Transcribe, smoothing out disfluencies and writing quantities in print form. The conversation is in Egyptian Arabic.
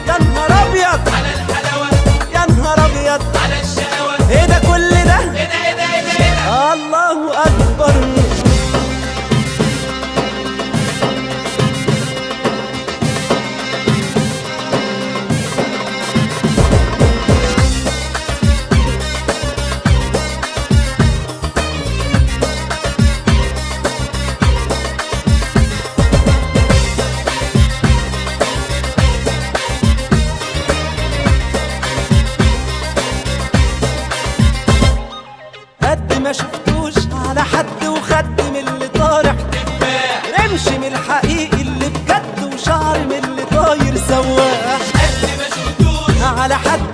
يا نهار ابيض على الحلاوة، يا نهار ابيض على الشقاوة. ايه ده كل ده؟ ايه ده ايه ده ايه ده ايه ده؟ الله اكبر. قد ما شفتوش على حد وخد من اللي طارح، رمش من الحقيقي اللي بجد وشعر من اللي طاير سواح. قد ما شفتوش على حد